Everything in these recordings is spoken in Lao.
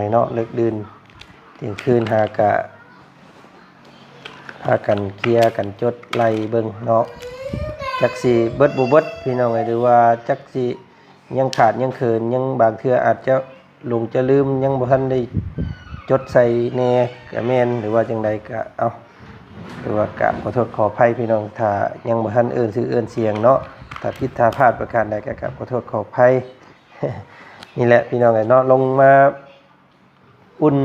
ເນາະ ເລິກດື່ນທ່ຽງຄືນຫາກະພາກັນເຄຍກັນຈົດໄລ່ເບິ່ງເນາະ ຈັກຊິເບິດບໍ່ເບິດພີ່ນ້ອງເອີຍ ຫຼືວ່າຈັກຊິຍັງຂາດຍັງເຂີນ ຍັງບາງເທື່ອອາດຈະຫຼົງຈະລືມ ຍັງບໍ່ທັນໄດ້ຈົດໃສ່ແດ່ກະແມ່ນ ຫຼືວ່າຈັ່ງໃດກະເອົາ ຫຼືວ່າກາບຂໍໂທດຂໍອະໄພພີ່ນ້ອງ ຖ້າຍັງບໍ່ທັນເອີ້ນຊື່ເອີ້ນສຽງເນາະ ຖ້າຜິດຖ້າພາດປະການໃດກະກາບຂໍໂທດຂໍອະໄພ. ນີ້ແຫຼະພີ່ນ້ອງເອີຍເນາະ ລົງມາອຸ່ນ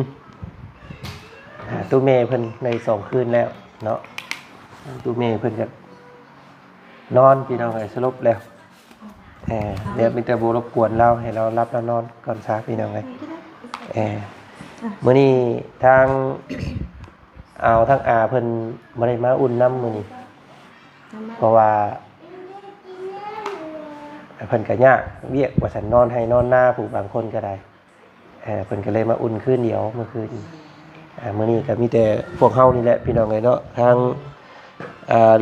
ອ່າ ຕູ້ແມ່ເພິ່ນໄດ້ສອງຄືນແລ້ວເນາະ ຕູ້ແມ່ເພິ່ນກະນອນພີ່ນ້ອງເອີຍ ສະຫຼົບແລ້ວ ເອີ ດຽວມີແຕ່ບໍ່ລົບກວນລາວ ໃຫ້ລາວຫຼັບລາວນອນກ່ອນຊະພີ່ນ້ອງເອີຍ ເອີ ມື້ນີ້ທາງ ອາວ ທາງອາເພິ່ນບໍ່ໄດ້ມາອຸ່ນນຳມື້ນີ້ ເພາະວ່າເພິ່ນກະຍາກວຽກວ່າຊັ້ນ ນອນໄຮ່ນອນນາ ຜູ້ບາງຄົນກະໄດ້ ເອີ ເພິ່ນກະເລີຍມາອຸ່ນຄືນດຽວມື້ຄືນ ອາ ມື້ນີ້ກະມີແຕ່ພວກເຮົານີ້ແຫຼະພີ່ນ້ອງເອີຍເນາະ ທາງ ອາ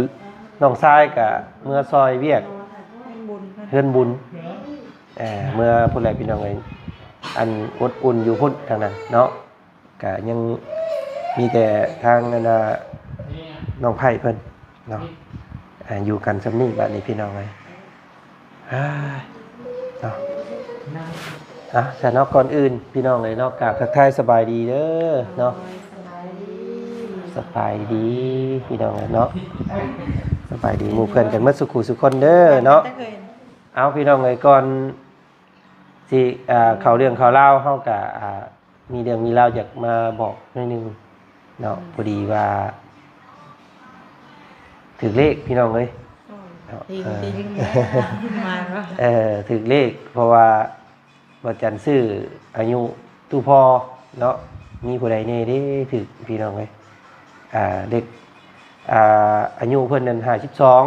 ນ້ອງຊາຍກະເມືອຊ່ອຍວຽກເຮືອນບຸນ ເອີ ເມືອພຸ້ນແຫຼະພີ່ນ້ອງເອີຍ ອັນອົດອຸ່ນຢູ່ພຸ້ນທາງນັ້ນເນາະ ກະຍັງມີແຕ່ທາງອັນນ່າ ນ້ອງໄພ້ເພິ່ນເນາະ ອ່າ ຢູ່ກັນສ່ຳນີ້ບາດນີ້ພີ່ນ້ອງເອີຍ ເນາະ ອ່ະ ຊັ້ນເນາະ ກ່ອນອື່ນພີ່ນ້ອງເອີຍເນາະ ກາບທັກທາຍສະບາຍດີເດີເນາະ ສະບາຍດີພີ່ນ້ອງເອີຍເນາະ ສະບາຍດີໝູ່ເພື່ອນກັນໝົດສູ່ຄູ່ສູ່ຄົນເດີເນາະ ເອົາ ພີ່ນ້ອງເອີຍ ກ່ອນຊິ ອ່າ ເຂົ້າເລື່ອງເຂົ້າລາວ ເຮົາກະ ອ່າ ມີເລື່ອງມີລາວຢາກມາບອກໜ້ອຍໜຶ່ງເນາະ ພໍດີວ່າຖືກເລກພີ່ນ້ອງເອີຍ ເອີ ຖືກເລກ ເພາະວ່າບ່າວຈັນຊື້ອາຍຸຕູ້ພໍ່ເນາະ ມີຜູ້ໃດແດ່ເດ້ຖືກພີ່ນ້ອງເອີຍ ອ່າ ເດັກ ອ່າ ອາຍຸເພິ່ນນັ້ນຫ້າສິບສອງ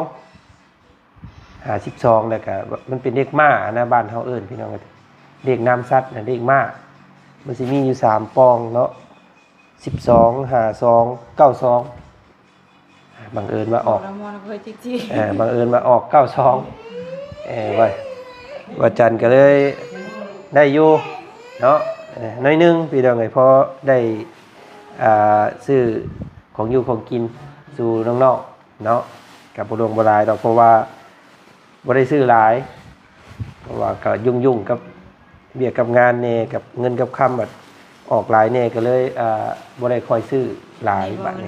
ຫ້າສິບສອງ ແລ້ວກະມັນເປັນເລກມ້ານະ ບ້ານເຮົາເອີ້ນພີ່ນ້ອງ ເລກນາມສັດນະ ເລກມ້າ ມັນຊິມີຢູ່ສາມປ່ອງເນາະ ສິບສອງ ຫ້າສອງ ເກົ້າສອງ ບັງເອີນວ່າອອກ ເອີ ບັງເອີນວ່າອອກເກົ້າສອງ ເອີ ວ່າ ວ່າຈັນກະເລີຍໄດ້ຢູ່ເນາະ ເອີ ໜ້ອຍໜຶ່ງພີ່ນ້ອງເອີຍ ພໍໄດ້ ອ່າ ຊື້ຂອງຢູ່ຂອງກິນສູ່ນ້ອງໆ ເນາະ ກະບໍ່ຫຼວງບໍ່ຫຼາຍດອກ ເພາະວ່າບໍ່ໄດ້ຊື້ຫຼາຍ ເພາະວ່າກະຫຍຸ້ງໆ ກັບວຽກກັບງານແດ່ ກັບເງິນກັບຄຳ ບັດອອກຫຼາຍແດ່ ກະເລີຍ ອ່າ ບໍ່ໄດ້ຄ່ອຍຊື້ຫຼາຍ ບາດນີ້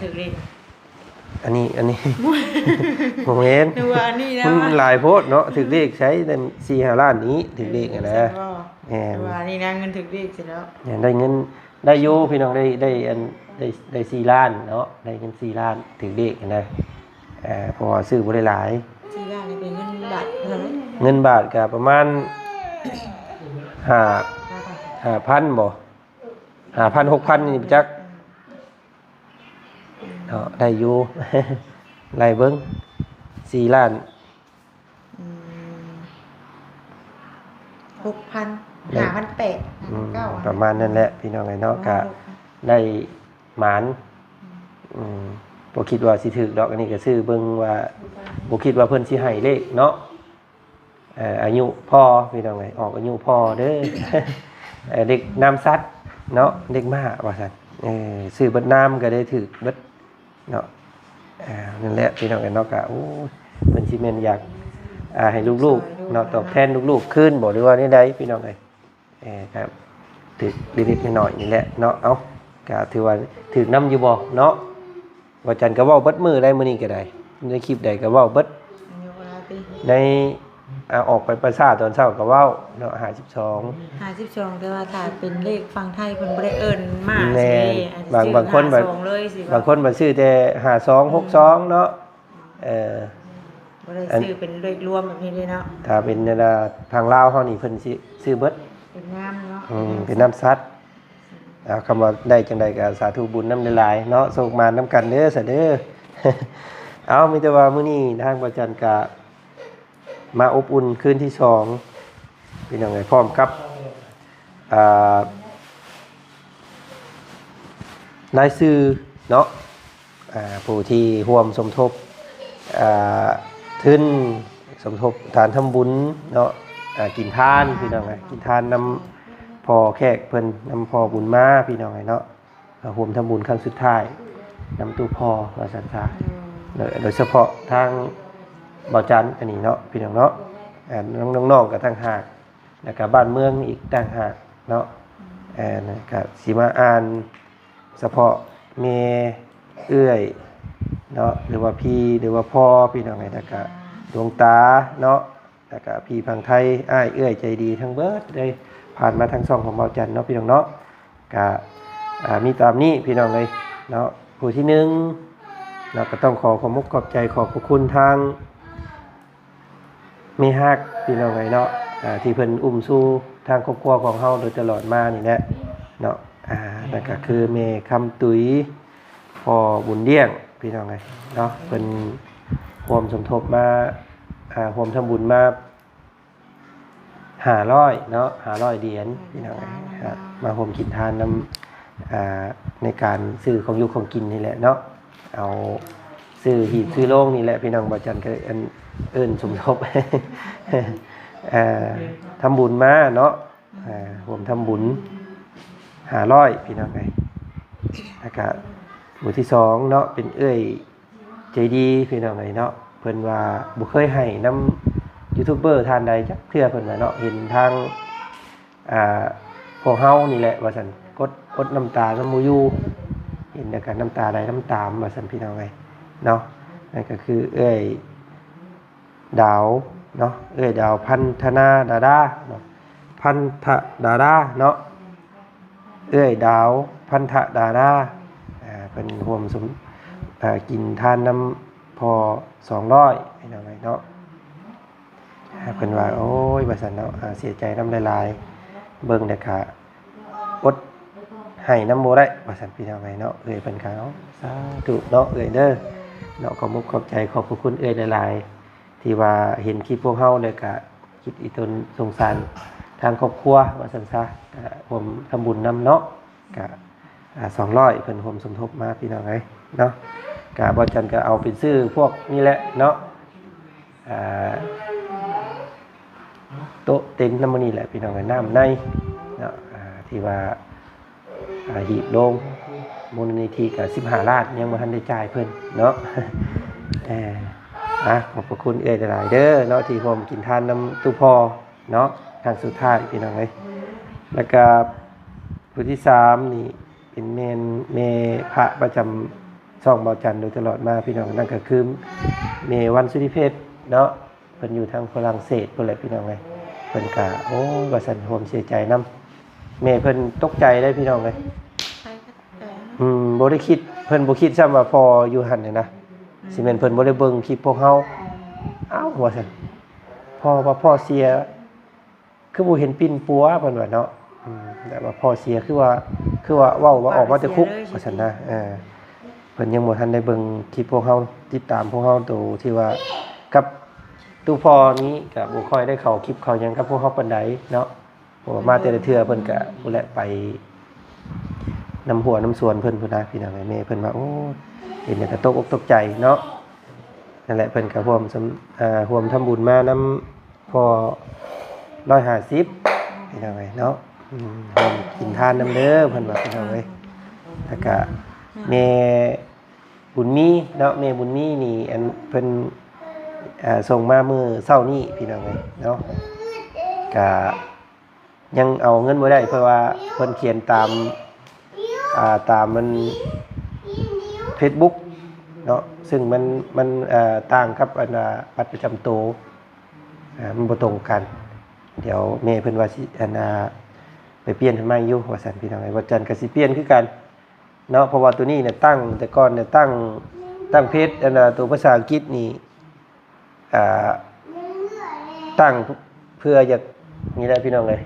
ອັນນີ້ ອັນນີ້ ບໍ່ແມ່ນ ໜຶ່ກວ່າອັນນີ້ນະ ມັນຫຼາຍໂພດເນາະ ຖືກເລກໃຊ້ໄດ້ສີ່ຫ້າລ້ານນີ້ ຖືກເລກຫັ້ນນະ ແມ່ນ ວ່າອັນນີ້ນະ ເງິນຖືກເລກຊິແລ້ວ ແມ່ນ ໄດ້ເງິນ ໄດ້ຢູ່ພີ່ນ້ອງ ໄດ້ ໄດ້ອັນ ໄດ້ ໄດ້ສີ່ລ້ານເນາະ ໄດ້ເງິນສີ່ລ້ານ ຖືກເລກຫັ້ນນະ ເອີ ເພາະວ່າຊື້ບໍ່ໄດ້ຫຼາຍ ສີ່ລ້ານນີ້ເປັນເງິນບາດເທົ່າໃດ? ເງິນບາດກະປະມານຫ້າ ຫ້າພັນບໍ່ ຫ້າພັນ ຫົກພັນນີ້ຈັກເນາະ ໄດ້ຢູ່ ໄລ່ເບິ່ງ ສີ່ລ້ານ ອືມ ຫົກພັນ ໄດ້ ຫ້າພັນແປດ ອືມ ຫ້າພັນເກົ້າ ປະມານນັ້ນແຫຼະພີ່ນ້ອງເອີຍເນາະ ປະມານ ກະ ຫົກພັນ ໄດ້ໝານ ອືມ ອືມ ບໍ່ຄິດວ່າຊິຖືກດອກ ອັນນີ້ກະຊື້ເບິ່ງວ່າ ບໍ່ຄິດວ່າເພິ່ນຊິໃຫ້ເລກເນາະ ເອີ ອາຍຸພໍ່ພີ່ນ້ອງເອີຍ ອອກອາຍຸພໍ່ເດີ ເອີ ເລກນາມສັດເນາະ ເລກມ້າວ່າຊັ້ນ ເອີ ຊື້ເບິດນາມກະໄດ້ຖືກເບິດ ເນາະ ອ່າ ນັ້ນແຫຼະພີ່ນ້ອງເອີຍເນາະ ກະ ໂອ້ຍ ເພິ່ນຊິແມ່ນຢາກ ອ່າ ໃຫ້ລູກໆ ເນາະ ຕອບແທນລູກໆຄືນບໍ່ ຫຼືວ່າແນວໃດພີ່ນ້ອງເອີຍ ເອີ ກະຖືກເລັກໆ ນ້ອຍໆ ນີ້ແຫຼະເນາະ ເອົ້າ ກະຖືວ່າຖືກນຳຢູ່ບໍ່ເນາະ ວ່າຈັນກະເວົ້າເບິດມື້ໄດ໋ ມື້ນີ້ກະໄດ້ ໃນຄລິບໃດກະເວົ້າເບິດ ໃນ ອ່າ ອອກໄປປະຊາຕອນເຊົ້າກະເວົ້າເນາະ ຫ້າສິບສອງ ຫ້າສິບສອງ ແຕ່ວ່າຖ້າເປັນເລກຝັ່ງໄທເພິ່ນບໍ່ໄດ້ເອີ້ນມາ ແມ່ນ ຊິ ບາງ ບາງຄົນບັດ ຫ້າສອງເລີຍຊິ ບາງຄົນບັດຊື້ແຕ່ຫ້າສອງ ຫົກສອງ ເນາະ ເອີ ບໍ່ໄດ້ ອັນ ຊື້ເປັນເລກລວມແບບນີ້ເດ້ເນາະ ຖ້າເປັນອັນນ່າ ທາງລາວເຮົານີ້ເພິ່ນຊິຊື້ເບິດ ເປັນນາມເນາະ ອືມ ເປັນນາມສັດ ເອົາ ຄຳວ່າໄດ້ຈັ່ງໃດກະສາທຸບຸນນຳຫຼາຍໆ ເນາະ ໂຊກໝານນຳກັນເດີ ສາເດີ ເອົາ ມີແຕ່ວ່າມື້ນີ້ທາງພະຈັນກະ ມາອົບອຸ່ນຄືນທີສອງ ພີ່ນ້ອງເອີຍ ພ້ອມກັບ ອ່າ ລາຍຊື່ເນາະ ອ່າ ຜູ້ທີ່ຮ່ວມສົມທົບ ອ່າ ທຶນ ສົມທົບທານທຳບຸນເນາະ ອ່າ ກິນທານ ພີ່ນ້ອງເອີຍ ກິນທານນຳ ພໍ່ແຂກເພິ່ນນຳພໍ່ບຸນມາ ພີ່ນ້ອງເອີຍເນາະ ມາຮ່ວມທຳບຸນຄັ້ງສຸດທ້າຍນຳຕູ້ພໍ່ວ່າຊັ້ນຊະ. ໂດຍ ໂດຍສະເພາະທາງບ່າວຈັນອັນນີ້ເນາະ ພີ່ນ້ອງເນາະ ອ່າ ນ້ອງໆກໍຕ່າງຫາກ ແລ້ວກໍບ້ານເມືອງອີກຕ່າງຫາກເນາະ. ອ່າ ກໍຊິມາອ່ານສະເພາະແມ່ ເອື້ອຍເນາະ ຫຼືວ່າພີ່ ຫຼືວ່າພໍ່ ພີ່ນ້ອງເອີຍ ແລ້ວກໍຫຼວງຕາເນາະ ແລ້ວກະພີ່ຝັ່ງໄທ ອ້າຍເອື້ອຍໃຈດີທັງເບິດເລີຍ ຜ່ານມາທາງຊ່ອງຂອງບ່າວຈັນເນາະ ພີ່ນ້ອງເນາະ. ກະ ອ່າ ມີຕາມນີ້ ພີ່ນ້ອງເອີຍເນາະ. ຜູ້ທີໜຶ່ງເນາະ ກະຕ້ອງຂໍຂອບມຸກຂອບໃຈ ຂອບພະຄຸນທາງແມ່ຮັກ ພີ່ນ້ອງເອີຍເນາະ ອ່າ ທີ່ເພິ່ນອຸ້ມຊູທາງຄອບຄົວຂອງເຮົາໂດຍຕະຫຼອດມານີ້ແຫຼະເນາະ. ອ່າ ນັ້ນກະຄືແມ່ຄຳຕຸຍ ພໍ່ບຸນລ້ຽງ ພີ່ນ້ອງເອີຍເນາະ ເພິ່ນຮ່ວມສົມທົບມາ ອ່າ ຮ່ວມທຳບຸນມາຫ້າຮ້ອຍເນາະ ຫ້າຮ້ອຍຫຼຽນ ພີ່ນ້ອງເອີຍ ມາຮ່ວມກິນທານນຳ ອ່າ ໃນການຊື້ຂອງຢູ່ຂອງກິນນີ້ແຫຼະເນາະ ເອົາຊື້ຫີບຊື້ໂລງນີ້ແຫຼະ ພີ່ນ້ອງ. ບ່າວຈັນກໍເອີ້ນ ເອີ້ນສົມທົບ ອ່າ ທຳບຸນມາເນາະ ອ່າ ຮ່ວມທຳບຸນຫ້າຮ້ອຍ ພີ່ນ້ອງເອີຍ. ແລ້ວກະຜູ້ທີສອງເນາະ ເປັນເອື້ອຍໃຈດີ ພີ່ນ້ອງເອີຍເນາະ ເພິ່ນວ່າບໍ່ເຄີຍໃຫ້ນຳຢູທູບເບີທ່ານໃດຈັກເທື່ອ ເພິ່ນວ່າເນາະ ເຫັນທາງ ອ່າ ພວກເຮົານີ້ແຫຼະວ່າຊັ້ນ ກົດ ອົດນ້ຳຕານຳບໍ່ຢູ່ ເຫັນແລ້ວກະນ້ຳຕາໄຫຼນຳຕາມວ່າຊັ້ນ ພີ່ນ້ອງເອີຍເນາະ. ນັ້ນກໍຄືເອື້ອຍ ດາວເນາະ ເອື້ອຍດາວ ພັນທະນາດາດາເນາະ ພັນທະດາດາເນາະ ເອື້ອຍດາວ ພັນທະດາດາ ອ່າ ເພິ່ນຮ່ວມສົມ ອ່າ ກິນທານນຳພໍ່ສອງຮ້ອຍ ພີ່ນ້ອງເອີຍເນາະ. ອ່າ ເພິ່ນວ່າ ໂອ້ຍ ວ່າຊັ້ນເນາະ ອ່າ ເສຍໃຈນຳຫຼາຍໆ ເບິ່ງແລ້ວກະອົດໃຫ້ນຳບໍ່ໄດ້ວ່າຊັ້ນ ພີ່ນ້ອງເອີຍເນາະ. ເອື້ອຍເພິ່ນກໍ ເອົາ ສາທຸເນາະ ເອື້ອຍເດີເນາະ ຂອບມຸກຂອບໃຈ ຂອບພະຄຸນເອື້ອຍຫຼາຍໆ ທີ່ວ່າເຫັນຄລິບພວກເຮົາແລ້ວກະຄິດອີຕົນສົງສານທາງຄອບຄົວວ່າຊັ້ນຊະ ກະຮ່ວມທຳບຸນນຳເນາະ. ກະ ອ່າ ສອງຮ້ອຍ ເພິ່ນຮ່ວມສົມທົບມາ ພີ່ນ້ອງເອີຍເນາະ. ກະບ່າວຈັນກະເອົາໄປຊື້ພວກນີ້ແຫຼະເນາະ ອ່າ ໂຕະເຕັນນຳມື້ນີ້ແຫຼະ ພີ່ນ້ອງເອີຍ ນ້ຳໃນເນາະ ອ່າ ທີ່ວ່າ ອ່າ ຮີບໂລງ ມູນນິທິກະສິບຫ້າລ້ານ ຍັງບໍ່ທັນໄດ້ຈ່າຍເພິ່ນເນາະ. ເອີ ອ່າ ຂອບພະຄຸນເອື້ອຍຫຼາຍໆເດີເນາະ ທີ່ຮ່ວມກິນທານນຳຕູ້ພໍ່ເນາະ ຄັ້ງສຸດທ້າຍ ພີ່ນ້ອງເອີຍ. ແລ້ວກະຜູ້ທີສາມນີ້ ເປັນແມ່ນແມ່ພະປະຈຳຊ່ອງບ່າວຈັນໂດຍຕະຫຼອດມາ ພີ່ນ້ອງ ນັ້ນກໍຄືແມ່ວັນສຸລິເພັດເນາະ ເພິ່ນຢູ່ທາງຝຣັ່ງເສດພຸ້ນແຫຼະ ພີ່ນ້ອງເອີຍ. ເພິ່ນກະ ໂອ້ຍ ວ່າຊັ້ນ ຮ່ວມເສຍໃຈນຳ ແມ່ເພິ່ນຕົກໃຈເດ້ ພີ່ນ້ອງເອີຍ. ອືມ ບໍ່ໄດ້ຄິດ ເພິ່ນບໍ່ຄິດຊ້ຳວ່າພໍ່ຢູ່ຫັ້ນນະ ອືມ ຊິແມ່ນເພິ່ນບໍ່ໄດ້ເບິ່ງຄລິບພວກເຮົາ. ອ້າວ ວ່າຊັ້ນ ພໍ່ວ່າພໍ່ເສຍ ຄືບໍ່ເຫັນປິ່ນປົວ ເພິ່ນວ່າເນາະ. ອືມ ແຕ່ວ່າພໍ່ເສຍ ຄືວ່າ ຄືວ່າເວົ້າວ່າອອກມາແຕ່ຄຸກວ່າຊັ້ນນະ. ເອີ ເພິ່ນຍັງບໍ່ທັນໄດ້ເບິ່ງຄລິບພວກເຮົາ ຕິດຕາມພວກເຮົາ ໂຕທີ່ວ່າກັບຕູ້ພໍ່ນີ້ກະບໍ່ຄ່ອຍໄດ້ເຂົ້າຄລິບເຂົ້າຫຍັງກັບພວກເຮົາປານໃດເນາະ ເພາະວ່າມາແຕ່ລະເທື່ອເພິ່ນກະພຸ້ນແຫຼະ ໄປນຳຮົ້ວນຳສວນເພິ່ນພຸ້ນນະ ພີ່ນ້ອງເອີຍ. ແມ່ເພິ່ນວ່າ ໂອ້ ເຫັນແລ້ວກະຕົກອົກຕົກໃຈເນາະ. ນັ້ນແຫຼະ ເພິ່ນກະຮ່ວມສຳ ອ່າ ຮ່ວມທຳບຸນມານຳ ພໍຮ້ອຍຫ້າສິບ ພີ່ນ້ອງເອີຍເນາະ. ອືມ ຮ່ວມກິນທານນຳເດີ ເພິ່ນວ່າ ພີ່ນ້ອງເອີຍ. ແລ້ວກະແມ່ບຸນມີເນາະ ແມ່ບຸນມີນີ້ ອັນ ເພິ່ນ ອ່າ ສົ່ງມາມື້ເຊົ້ານີ້ ພີ່ນ້ອງເອີຍເນາະ. ກະຍັງເອົາເງິນບໍ່ໄດ້ ເພາະວ່າເພິ່ນຂຽນຕາມ ອ່າ ຕາມມັນເຟສບຸກເນາະ ຊຶ່ງມັນ ມັນ ເອີ ຕ່າງກັບອັນວ່າບັດປະຈຳໂຕ ອ່າ ມັນບໍ່ຕົງກັນ. ດຽວແມ່ເພິ່ນວ່າຊິ ອັນ ອ່າ ໄປປ່ຽນໃຫ້ໃໝ່ຢູ່ວ່າຊັ້ນ ພີ່ນ້ອງເອີຍ. ວັນຈັນກໍຊິປ່ຽນຄືກັນເນາະ ເພາະວ່າໂຕນີ້ນະຕັ້ງ ແຕ່ກ່ອນນະຕັ້ງ ຕັ້ງເພຈ ອັນ ອ່າ ໂຕພາສາອັງກິດນີ້ ອ່າ ຕັ້ງເພື່ອຢາກ ນີ້ແຫຼະ ພີ່ນ້ອງເອີຍ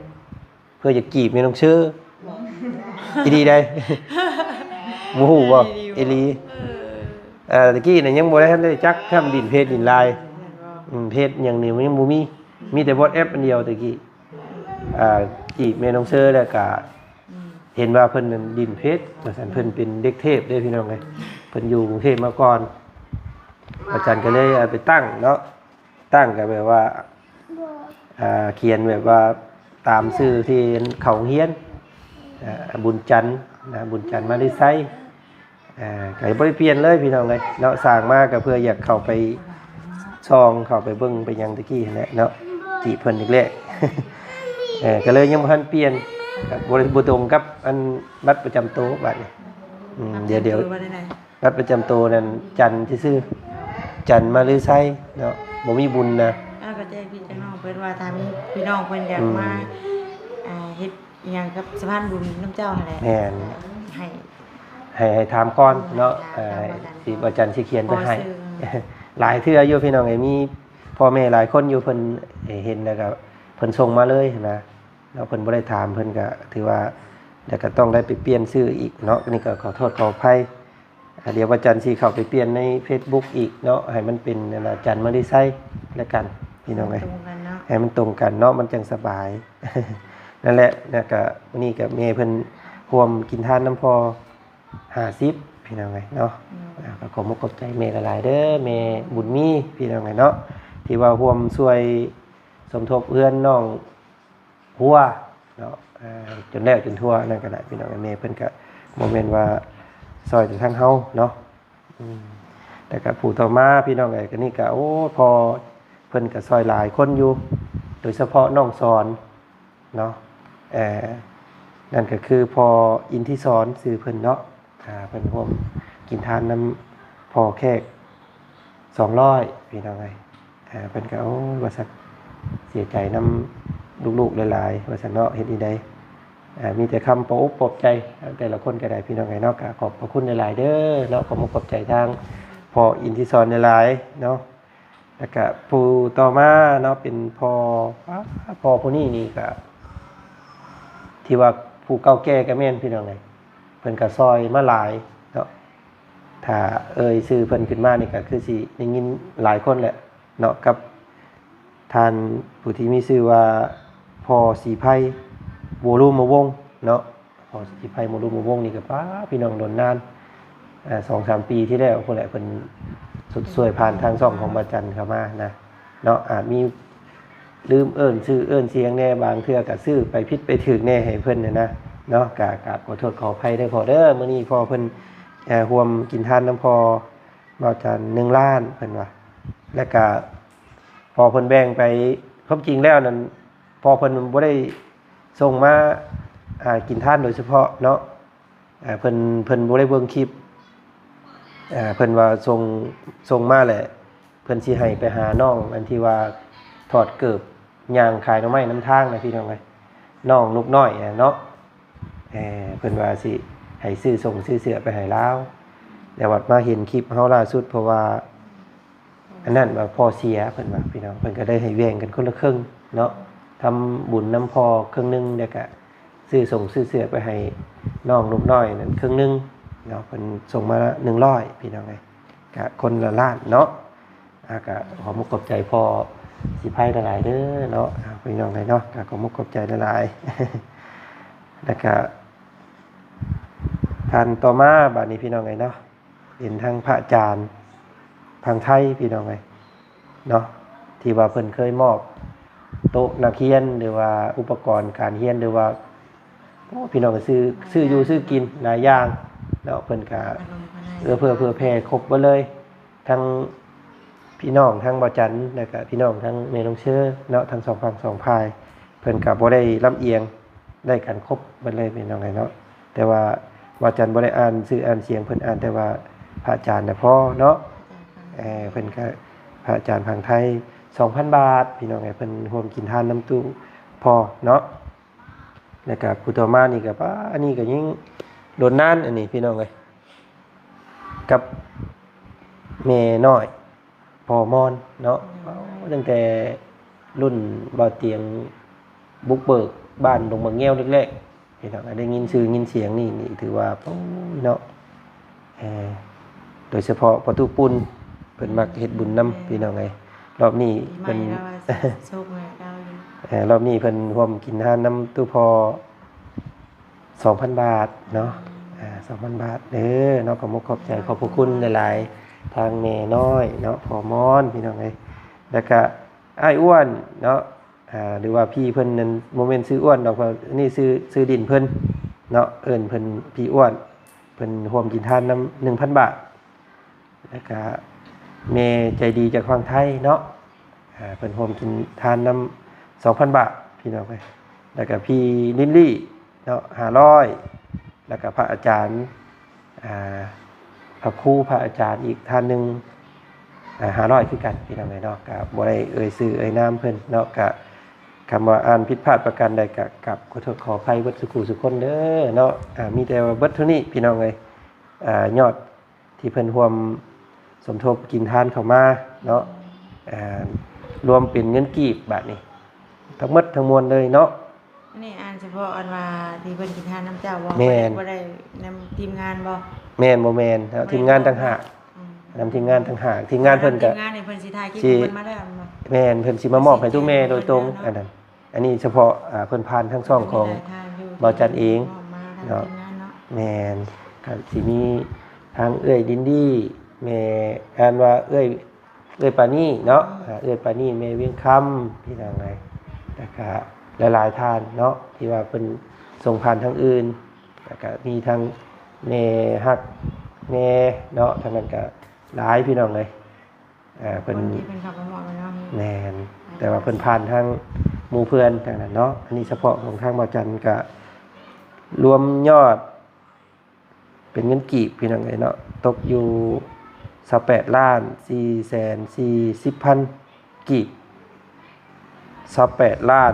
ເພື່ອຢາກຈີບແມ່ນ້ອງເຊີ. ອີ່ຫຼີໃດ໋ ບໍ່ຮູ້ບໍ່? ອີ່ຫຼີ ເອີ ຕະກີ້ນະຍັງບໍ່ໄດ້ທັນໄດ້ຈັກທຳດິນເພຈດິນລາຍ ເຫັນບໍ່? ອືມ ເພຈຫຍັງນີ້ມັນຍັງບໍ່ມີ ມີແຕ່ວອດແອັບອັນດຽວຕະກີ້ ອ່າ ຈີບແມ່ນ້ອງເຊີ ແລ້ວກະ ອືມ ເຫັນວ່າເພິ່ນນັ້ນດິນເພຈວ່າຊັ້ນ ເພິ່ນເປັນເດັກເທບເດ້ ພີ່ນ້ອງເອີຍ. ເພິ່ນຢູ່ກຸງເທບມາກ່ອນ ອາຈານກໍເລີຍເອົາໄປຕັ້ງເນາະ ຕັ້ງກໍແບບວ່າ ອ່າ ຂຽນແບບວ່າ ຕາມຊື່ທີ່ເຂົ້າໂຮງຮຽນ ອາ ບຸນຈັນນະ ບຸນຈັນມະລິໄຊ ອາ ກໍບໍ່ໄດ້ປ່ຽນເລີຍພີ່ນ້ອງເອີຍເນາະ. ສ້າງມາກໍເພື່ອຢາກເຂົ້າໄປສ່ອງ ເຂົ້າໄປເບິ່ງໄປຫຍັງແຕ່ກີ້ຫັ້ນແຫຼະເນາະ ຈີບເພິ່ນອີກແລ້ວ ເອີ ກໍເລີຍຍັງບໍ່ທັນປ່ຽນ ກໍບໍ່ໄດ້ ບໍ່ຕົງກັບອັນບັດປະຈຳໂຕບາດນີ້ ອືມ ດຽວ ດຽວ ບັດປະຈຳໂຕນັ້ນຈັນຊື່ໆ ຈັນມະລືໄຊເນາະ ບໍ່ມີບຸນນະ. ເອີ ກໍແຈ້ງພີ່ແຈ້ງນ້ອງເພິ່ນວ່າ ຖ້າມີພີ່ນ້ອງເພິ່ນຢາກມາ ອືມ ອ່າ ເຮັດອີ່ຫຍັງກັບສະພານບຸນນຳເຈົ້າຫັ້ນແຫຼະ ແມ່ນ ໃຫ້ ໃຫ້ ໃຫ້ຖາມກ່ອນເນາະ ເອີ ໃຫ້ຖາມ ເອີ ວ່າຈັນ ຊິ ວ່າຈັນຊິຂຽນໄປໃຫ້ ຂໍຊື່ ຫຼາຍເທື່ອຢູ່ພີ່ນ້ອງເອີຍ ມີພໍ່ແມ່ຫຼາຍຄົນຢູ່ ເພິ່ນເຫັນແລ້ວກໍເພິ່ນສົ່ງມາເລີຍນະ. ເນາະ ເພິ່ນບໍ່ໄດ້ຖາມ ເພິ່ນກະຖືວ່າ ແລ້ວກະຕ້ອງໄດ້ໄປປ່ຽນຊື່ອີກເນາະ. ນີ້ກໍຂໍໂທດຂໍອະໄພ ອາ ດຽວວັນຈັນຊິເຂົ້າໄປປ່ຽນໃນເຟສບຸກອີກເນາະ ໃຫ້ມັນເປັນ ອັນນ່າ ຈັນມະລິໄຊແລ້ວກັນ ພີ່ນ້ອງເອີຍ ໃຫ້ມັນຕົງກັນເນາະ ໃຫ້ມັນຕົງກັນເນາະ ມັນຈັ່ງສະບາຍ. ນັ້ນແຫຼະ ແລ້ວກະມື້ນີ້ກະແມ່ເພິ່ນຮ່ວມກິນທານນຳພໍ່ຫ້າສິບ ພີ່ນ້ອງເອີຍເນາະ. ອືມ ອາ ກໍຂອບມຸກຂອບໃຈແມ່ຫຼາຍໆເດີ ແມ່ບຸນມີ ພີ່ນ້ອງເອີຍເນາະ ທີ່ວ່າຮ່ວມຊ່ວຍສົມທົບເຮືອນນ້ອງ ຫົວເນາະ ເອີ ຈົນແລ້ວຈົນທົ່ວນັ້ນກໍໄດ້ ພີ່ນ້ອງ. ແມ່ເພິ່ນກໍບໍ່ແມ່ນວ່າຊ່ອຍແຕ່ທາງເຮົາເນາະ ອືມ ແຕ່ກໍຜູ້ຕໍ່ມາ ພີ່ນ້ອງເອີຍ ກໍນີ້ກໍ ໂອ້ ພໍ່ເພິ່ນກໍຊ່ອຍຫຼາຍຄົນຢູ່ ໂດຍສະເພາະນ້ອງສອນເນາະ ເອີ ນັ້ນກໍຄືພໍ່ອິນທິສອນ ຊື່ເພິ່ນເນາະ. ອ່າ ເພິ່ນຮ່ວມກິນທານນຳພໍ່ແຂກສອງຮ້ອຍ ພີ່ນ້ອງເອີຍ. ອ່າ ເພິ່ນກໍ ໂອ້ຍ ວ່າຊັ້ນ ເສຍໃຈນຳລູກໆຫຼາຍໆ ວ່າຊັ້ນເນາະ ເຮັດແນວໃດ ອ່າ ມີແຕ່ຄຳປອບອົກປອບໃຈແຕ່ລະຄົນກໍໄດ້ ພີ່ນ້ອງເອີຍເນາະ. ກໍຂອບພະຄຸນຫຼາຍໆເດີເນາະ ຂອບອົກຂອບໃຈທາງພໍ່ອິນທິສອນຫຼາຍໆເນາະ. ແລ້ວກະຜູ້ຕໍ່ມາເນາະ ເປັນພໍ່ ພໍ່ຜູ້ນີ້ນີ້ກະ ທີ່ວ່າຜູ້ເກົ່າແກ່ກະແມ່ນ ພີ່ນ້ອງເອີຍ ເພິ່ນກະຊ່ອຍມາຫຼາຍເນາະ. ຖ້າເອີ່ຍຊື່ເພິ່ນຂຶ້ນມານີ້ກະຄືຊິໄດ້ຍິນຫຼາຍຄົນແຫຼະເນາະ ກັບທ່ານຜູ້ທີ່ມີຊື່ວ່າ ພໍ່ສີໄພ ໂວລຸມມະວົງເນາະ. ພໍ່ສີໄພ ໂມລຸມມະວົງນີ້ກໍ ປ້າ ພີ່ນ້ອງ ດົນນານ ເອີ ສອງສາມປີທີ່ແລ້ວພຸ້ນແຫຼະ ເພິ່ນຊົດຊ່ວຍຜ່ານທາງຊ່ອງຂອງບາຈັນເຂົ້າມານະເນາະ. ອາດມີລືມເອີ້ນຊື່ເອີ້ນສຽງແດ່ ບາງເທື່ອກໍຊື່ໄປຜິດໄປຖືກແດ່ໃຫ້ເພິ່ນນະເນາະ. ກໍກາບຂໍໂທດຂໍອະໄພເດີພໍ່ເດີ. ມື້ນີ້ພໍ່ເພິ່ນ ເອີ ຮ່ວມກິນທານນຳພໍ່ບ່າວຈັນ ໜຶ່ງລ້ານ ເພິ່ນວ່າ ແລ້ວກໍພໍ່ເພິ່ນແບ່ງໄປ ຄວາມຈິງແລ້ວນັ້ນ ພໍ່ເພິ່ນບໍ່ໄດ້ສົ່ງມາ ອ່າ ກິນທານໂດຍສະເພາະເນາະ. ເພິ່ນ ເພິ່ນບໍ່ໄດ້ເບິ່ງຄລິບ ເພິ່ນວ່າສົ່ງ ສົ່ງມາແຫຼະ ເພິ່ນຊິໃຫ້ໄປຫານ້ອງອັນທີ່ວ່າຖອດເກີບຍ່າງຂາຍໜໍ່ໄມ້ນຳທາງນະ ພີ່ນ້ອງເອີຍ ນ້ອງນົກນ້ອຍນະເນາະ. ເພິ່ນວ່າຊິໃຫ້ຊື້ສົ່ງຊື້ເສື້ອໄປໃຫ້ລາວ ແຕ່ວ່າມາເຫັນຄລິບເຮົາລ່າສຸດ ເພາະວ່າ ອັນນັ້ນວ່າພໍ່ເສຍ ເພິ່ນວ່າ ພີ່ນ້ອງ ເພິ່ນກໍໄດ້ໃຫ້ແບ່ງກັນຄົນລະເຄິ່ງເນາະ ທຳບຸນນຳພໍ່ເຄິ່ງໜຶ່ງ ແລ້ວກະຊື້ສົ່ງຊື້ເສື້ອໄປໃຫ້ນ້ອງນົກນ້ອຍນັ້ນເຄິ່ງໜຶ່ງເນາະ. ເພິ່ນສົ່ງມາໜຶ່ງຮ້ອຍ ພີ່ນ້ອງເອີຍ ກະຄົນລະລ້ານເນາະ. ອາ ກະຂອບມຸກຂອບໃຈພໍ່ສີໄພຫຼາຍໆເດີເນາະ ອາ ພີ່ນ້ອງເອີຍເນາະ. ກະຂອບມຸກຂອບໃຈຫຼາຍໆ ແລ້ວກະທ່ານຕໍ່ມາບາດນີ້ ພີ່ນ້ອງເອີຍເນາະ ເປັນທາງພະອາຈານພັງໄທ ພີ່ນ້ອງເອີຍເນາະ ທີ່ວ່າເພິ່ນເຄີຍມອບໂຕະນັກຮຽນ ຫຼືວ່າອຸປະກອນການຮຽນ ຫຼືວ່າ ໂອ້ ພີ່ນ້ອງ ຊື້ ຊື້ຢູ່ຊື້ກິນຫຼາຍຢ່າງເນາະ. ເພິ່ນກະເອື້ອເຟື້ອເຜື່ອແຜ່ຄົບເບິດເລີຍ ທັງພີ່ນ້ອງທາງບ່າວຈັນ ແລ້ວກະພີ່ນ້ອງທາງແມ່ນ້ອງເຊີເນາະ ທັງສອງຝັ່ງສອງຝ່າຍ ເພິ່ນກະບໍ່ໄດ້ລຳອຽງ ໄດ້ກັນຄົບເບິດເລີຍ ພີ່ນ້ອງເອີຍເນາະ. ແຕ່ວ່າບ່າວຈັນບໍ່ໄດ້ອ່ານຊື່ອ່ານສຽງ ເພິ່ນອ່ານແຕ່ວ່າພະອາຈານນະພໍເນາະ. ເອີ ເພິ່ນກະ ພະອາຈານຝັ່ງໄທ ສອງພັນບາດ ພີ່ນ້ອງເອີຍ ເພິ່ນຮ່ວມກິນທານນຳຕູ້ພໍ່ເນາະ. ແລ້ວກະຜູ້ຕໍ່ມານີ້ກະ ປ້າ ອັນນີ້ກະຍັງດົນນານ ອັນນີ້ ພີ່ນ້ອງເອີຍ ກັບແມ່ນ້ອຍ ພໍ່ມອນເນາະ. ຕັ້ງແຕ່ລຸ້ນບ່າວຕຽງບຸກເບີກບ້ານດົງໝາກແງວແລກໆ ພີ່ນ້ອງ ໄດ້ຍິນຊື່ຍິນສຽງນີ້ ນີ້ຖືວ່າ ໂອ້ຍເນາະ ເອີ ໂດຍສະເພາະພໍ່ຕູ້ປຸ່ນ ເພິ່ນມັກເຮັດບຸນນຳ ພີ່ນ້ອງເອີຍ. ລອບນີ້ເພິ່ນ ເອີ ລອບນີ້ເພິ່ນຮ່ວມກິນທານນຳຕູ້ພໍ່ ສອງພັນບາດເນາະ ອືມ ອ່າ ສອງພັນບາດເດີເນາະ. ຂອບມຸກຂອບໃຈ ຂອບພະຄຸນຫຼາຍໆ ທາງແມ່ນ້ອຍເນາະ ພໍ່ມອນ ພີ່ນ້ອງເອີຍ ແລ້ວກະອ້າຍອ້ວນເນາະ ອ່າ ຫຼືວ່າພີ່ເພິ່ນນັ້ນ ບໍ່ແມ່ນຊື່ອ້ວນດອກ ເພາະນີ້ຊື່ ຊື່ດິນເພິ່ນເນາະ ເອີ້ນເພິ່ນພີ່ອ້ວນ ເພິ່ນຮ່ວມກິນທານນຳ ໜຶ່ງພັນບາດ. ແລ້ວກະແມ່ໃຈດີຈາກຝັ່ງໄທເນາະ ອ່າ ເພິ່ນຮ່ວມກິນທານນຳ ສອງພັນບາດ ພີ່ນ້ອງເອີຍ. ແລ້ວກະພີ່ລິນລີ້ເນາະ ຫ້າຮ້ອຍ ແລ້ວກະພະອາຈານ ອ່າ ພະຄູ ພະອາຈານອີກທ່ານໜຶ່ງ ອ່າ ຫ້າຮ້ອຍຄືກັນ ພີ່ນ້ອງເອີຍເນາະ. ກະບໍ່ໄດ້ເອີ່ຍຊື່ເອີ່ຍນາມເພິ່ນເນາະ ກະຄຳວ່າອ່ານຜິດພາດປະການໃດ ກະກາບຂໍໂທດຂໍອະໄພເບິດສູ່ຜູ້ສູ່ຄົນເດີເນາະ. ອ່າ ມີແຕ່ວ່າເບິດເທົ່ານີ້ ພີ່ນ້ອງເອີຍ ອ່າ ຍອດ ທີ່ເພິ່ນຮ່ວມສົມທົບກິນທານເຂົ້າມາເນາະ ອ່າ ລວມເປັນເງິນກີບບາດນີ້ ທັງໝົດທັງມວນເລີຍເນາະ. ອັນນີ້ອ່ານສະເພາະອັນວ່າທີ່ເພິ່ນກິນທານນຳເຈົ້າບໍ່? ແມ່ນ. ບໍ່ໄດ້ນຳທີມງານບໍ່? ແມ່ນ ບໍ່ແມ່ນ ທີມງານຕ່າງຫາກ. ອືມ ນຳທີມງານຕ່າງຫາກ ທີມງານເພິ່ນກະ ທີມງານນີ້ເພິ່ນຊິຖ່າຍຄລິບຂອງເພິ່ນມາແລ້ວແມ່ນບໍ່? ແມ່ນ ເພິ່ນຊິມາມອບໃຫ້ທຸກແມ່ໂດຍຕົງ ອັນນັ້ນ ອັນນີ້ສະເພາະ ອ່າ ເພິ່ນຜ່ານທາງຊ່ອງຂອງບ່າວຈັນເອງເນາະ. ແມ່ນ ກະຊິມີທາງເອື້ອຍດິນດີ ແມ່ ອ່ານວ່າເອື້ອຍ ເອື້ອຍປານີເນາະ ເອື້ອຍປານີ ແມ່ວຽງຄຳ ພີ່ນ້ອງເອີຍ ແລ້ວກະຫຼາຍໆທ່ານເນາະ ທີ່ວ່າເພິ່ນສົ່ງຜ່ານທາງອື່ນ ແລ້ວກະມີທັງແມ່ຮັກແນ່ເນາະ ທາງນັ້ນກະຫຼາຍ ພີ່ນ້ອງເອີຍ. ອ່າ ເພິ່ນ ຄົນທີ່ເພິ່ນເຂົ້າໄປມອບແມ່ນບໍ່? ແມ່ນ ແຕ່ວ່າເພິ່ນຜ່ານທາງໝູ່ເພື່ອນທາງນັ້ນເນາະ. ອັນນີ້ສະເພາະຂອງທາງບ່າວຈັນກະລວມຍອດເປັນເງິນກີບ ພີ່ນ້ອງເອີຍເນາະ ຕົກຢູ່ ຊາວແປດລ້ານສີ່ແສນສີ່ສິບພັນກີບ ຊາວແປດລ້ານ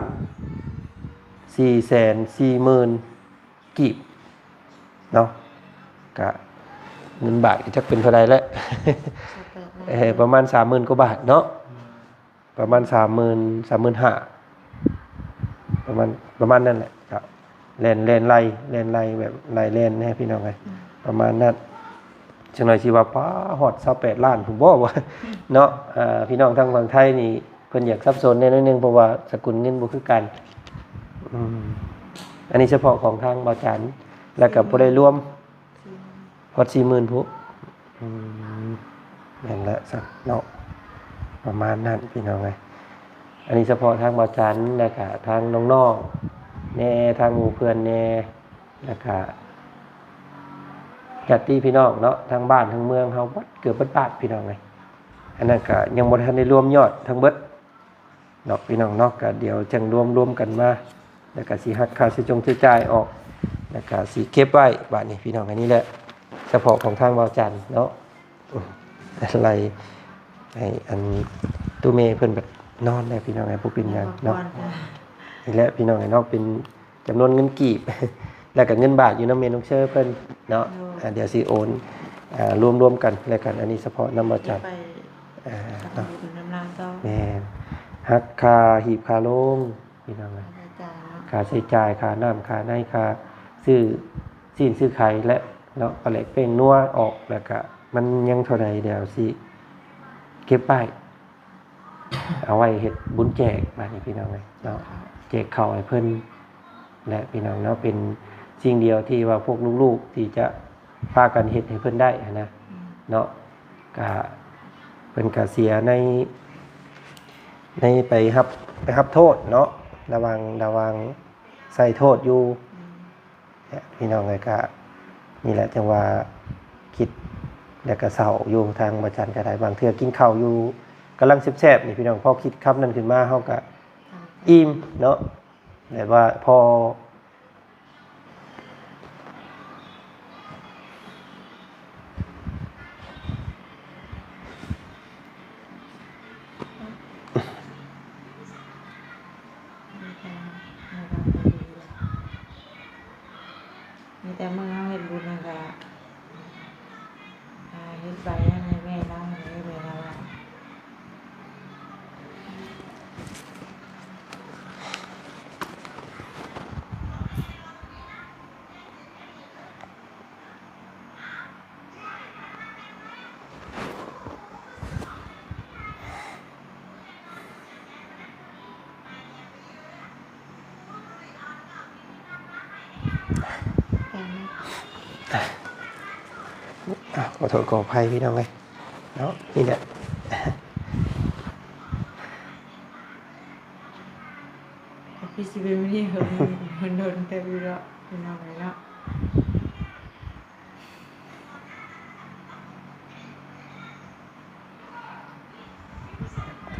ສີ່ແສນສີ່ໝື່ນ ກີບເນາະ ກະເງິນບາດກະຈັກເປັນເທົ່າໃດແຫຼະ ເອີ ປະມານສາມໝື່ນກວ່າບາດເນາະ ປະມານສາມໝື່ນ ສາມໝື່ນຫ້າ ປະມານ ປະມານນັ້ນແຫຼະ. ກະແລ່ນ ແລ່ນໄລ່ ແລ່ນໄລ່ແບບໄລ່ແລ່ນແນ່ ພີ່ນ້ອງເອີຍ ປະມານນັ້ນ. ຈັກໜ່ອຍຊິວ່າ ປ້າ ຮອດຊາວແປດລ້ານພຸ້ນບໍ່ ເນາະ. ອ່າ ພີ່ນ້ອງທາງຝັ່ງໄທນີ້ ເພິ່ນຢາກສັບສົນແດ່ໜ້ອຍໜຶ່ງ ເພາະວ່າສະກຸນເງິນບໍ່ຄືກັນ. ອືມ ອັນນີ້ສະເພາະຂອງທາງບ່າວຈັນ ແລ້ວກະບໍ່ໄດ້ລວມ ຮອດສີ່ໝື່ນພຸ້ນ. ອືມ ແມ່ນລະຊັ້ນເນາະ ປະມານນັ້ນ ພີ່ນ້ອງເອີຍ. ອັນນີ້ສະເພາະທາງບ່າວຈັນ ແລ້ວກະທາງນ້ອງໆແນ່ ທາງໝູ່ເພື່ອນແນ່ ແລ້ວກະຍາດຕິພີ່ນ້ອງເນາະ ທັງບ້ານທັງເມືອງເຮົາເບິດ ເກືອບເບິດບ້ານ ພີ່ນ້ອງເອີຍ. ອັນນັ້ນກະຍັງບໍ່ທັນໄດ້ລວມຍອດທັງເບິດ ເນາະ ພີ່ນ້ອງເນາະ. ກະດຽວຈັ່ງລວມ ລວມກັນມາ ແລ້ວກະຊິຫັກຄ່າໃຊ້ຈ່ອງໃຊ້ຈ່າຍອອກ ແລ້ວກະຊິເກັບໄວ້ບາດນີ້ ພີ່ນ້ອງ. ອັນນີ້ແຫຼະສະເພາະຂອງທາງບ່າວຈັນເນາະ ໄລ່ໃຫ້ອັນຕູ້ແມ່ເພິ່ນບັດນອນແລ້ວ ພີ່ນ້ອງເອີຍ ບໍ່ເປັນຫຍັງເນາະ. ນີ້ແຫຼະ ພີ່ນ້ອງເນາະ ເປັນ ຈຳນວນເງິນກີບ ແລ້ວກະເງິນບາດຢູ່ນຳແມ່ນ້ອງເຊີເພິ່ນເນາະ. ໂດຍ ອ່າ ດຽວຊິໂອນ ອ່າ ລວມໆກັນແລ້ວກັນ. ອັນນີ້ສະເພາະນຳບ່າວຈັນ ໄປ ອ່າ ເນາະ ທຳບຸນນຳລາວຕໍ່. ແມ່ນ ຫັກຄ່າຮີບຄ່າໂລງ ພີ່ນ້ອງເອີຍ ຄ່າໃຊ້ຈ່າຍເນາະ ຄ່າໃຊ້ຈ່າຍ ຄ່ານ້ຳ ຄ່າໃນ ຄ່າຊື້ຊີ້ນຊື້ໄຂ່ແຫຼະເນາະ ປາແຫຼກແປ້ງນົວອອກ ແລ້ວກະມັນຍັງເທົ່າໃດ ດຽວຊິເກັບໄວ້ ເອົາໄວ້ເຮັດບຸນແຈກບາດນີ້ ພີ່ນ້ອງເອີຍເນາະ. ແຈກເຂົ້າໃຫ້ເພິ່ນແຫຼະ ພີ່ນ້ອງເນາະ ເປັນສິ່ງດຽວທີ່ວ່າພວກລູກໆທີ່ຈະພາກັນເຮັດໃຫ້ເພິ່ນໄດ້ຫັ້ນນະ ອືມ ເນາະ. ກະເພິ່ນກະເສຍໃນ ໃນໄປຮັບ ໄປຮັບໂທດເນາະ ລະຫວ່າງ ລະຫວ່າງໃສ່ໂທດຢູ່ ອືມ ແລະ ພີ່ນ້ອງເອີຍ ກະນີ້ແຫຼະ ຈັ່ງວ່າຄິດ ແລ້ວກະເສົ້າຢູ່ ທາງບ່າວຈັນກະໄດ້. ບາງເທື່ອກິນເຂົ້າຢູ່ກຳລັງແຊບໆນີ້ ພີ່ນ້ອງ ພໍຄິດຄຳນັ້ນຂຶ້ນມາ ເຮົາກະອີ່ມເນາະ ແບບວ່າພໍ ມີແຕ່ມື້ເຮົາເຮັດບຸນຫັ້ນກະ ອ່າ ເຮັດໃບໃຫ້ແມ່ລາວ ໃຫ້ແມ່ລາວວ່າ. ຂໍໂທດຂໍອະໄພພີ່ນ້ອງເອີຍເນາະ ນີ້ແຫຼະ. ທີ່ຊິເປັນມື້ນີ້ ເຫິນ ເພິ່ນດົນເຕີບຢູ່ດອກ ພີ່ນ້ອງເອີຍເນາະ.